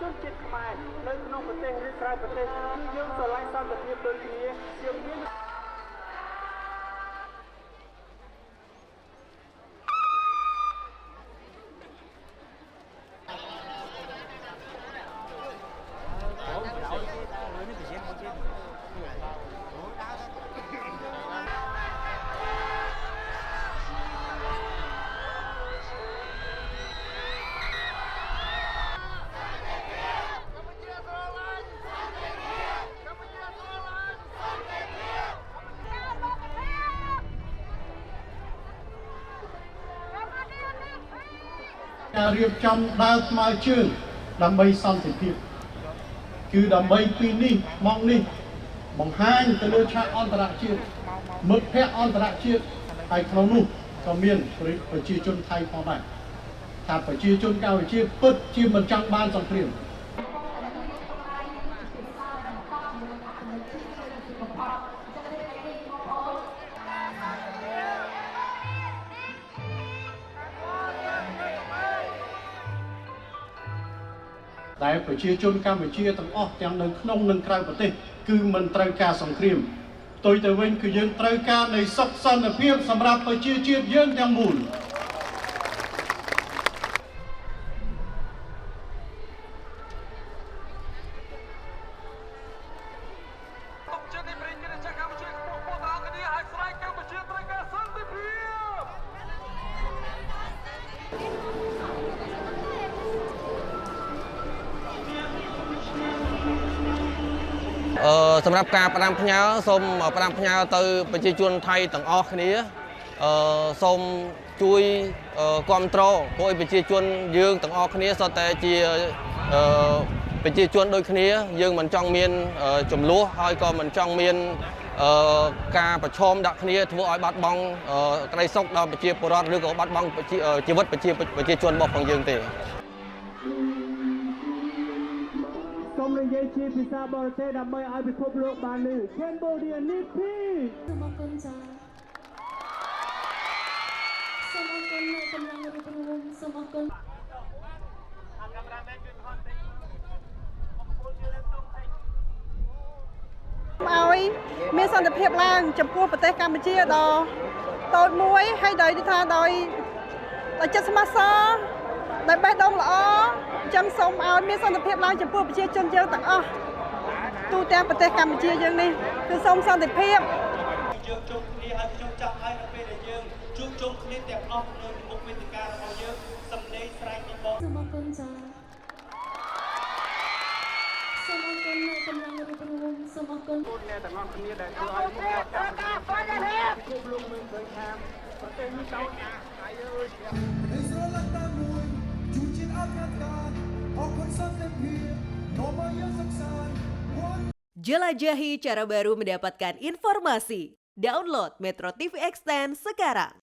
ជនជាតិខ្មែរនៅក្នុងប្រទេសឬក្រៅប្រទេសគឺយើងស្រឡាញ់សន្តិភាពដូចគ្នាយើងមាន ការរៀបចំដើរថ្មើរជើងដើម្បីសន្តិភាពគឺដើម្បីពីនេះមកនេះបង្ហាញទៅលើឆាកអន្តរជាតិមិត្តភ័ក្តិអន្តរជាតិហើយក្នុងនោះក៏មានប្រជាជនថៃផងដែរថាប្រជាជនកម្ពុជាពិតជាមិនចង់បានសង្គ្រាមតែប្រជាជនកម្ពុជាទាំងអស់ទាំងនៅក្នុងនិងក្រៅប្រទេសគឺមិនត្រូវការសង្គ្រាមផ្ទុយទៅវិញគឺយើងត្រូវការនៃសុខសន្តិភាពសម្រាប់ប្រជាជាតិយើងទាំងមូល សម្រាប់ការផ្ដាំផ្ញើសូមផ្ដាំផ្ញើទៅប្រជាជនថៃទាំងអស់គ្នាសូមជួយគ្រប់គ្រងព្រោះប្រជាជនយើងទាំងអស់គ្នាសុទ្ធតែជាប្រជាជនដូចគ្នាយើងមិនចង់មានចំនួនហើយក៏មិនចង់មានការប្រឈមដាក់គ្នាធ្វើឲ្យបាត់បង់ក្តីសុខដល់ប្រជាពលរដ្ឋឬក៏បាត់បង់ជីវិតប្រជាជនរបស់ផងយើងទេ សូមនិយាយជាភាសាបរទេសដើម្បីឲ្យពិភពលោកបានឮ Cambodia need peace សូមអរគុណចា៎សូមអរគុណអ្នកកម្លាំងរួបរួមសូមអរគុណ ឲ្យមានសន្តិភាពឡើងចំពោះប្រទេសកម្ពុជាដ៏តូចមួយហើយដោយថាដោយចិត្តស្មោះសរដោយបេះដូងល្អអញ្ចឹងសូមឲ្យមានសន្តិភាពឡើងចំពោះប្រជាជនយើងទាំងអស់ទូទាំងប្រទេសកម្ពុជាយើងនេះគឺសូមសន្តិភាព យើងជុំគ្នាហើយខ្ញុំចង់ឲ្យនៅពេលដែលយើងជួបជុំគ្នាទាំងអស់នៅមុខវេទិការបស់យើងសំឡេងស្រែកពីបង សូមអរគុណចា៎សូមអរគុណអ្នកកម្លាំងរួបរួមសូមអរគុណ អ្នកទាំងអស់គ្នាដែលធ្វើឲ្យមុខកម្ពុជាពិភពលោកមើលឃើញថាប្រទេសនេះតូចណាស់ហើយអើយ ស្រឡាញ់តែមួយជួជាតិអត់ខាតអរគុណសន្តិភាពនាំមកយើងសុខសាន្ត Jelajahi cara baru mendapatkan informasi. Download Metro TV Extend sekarang.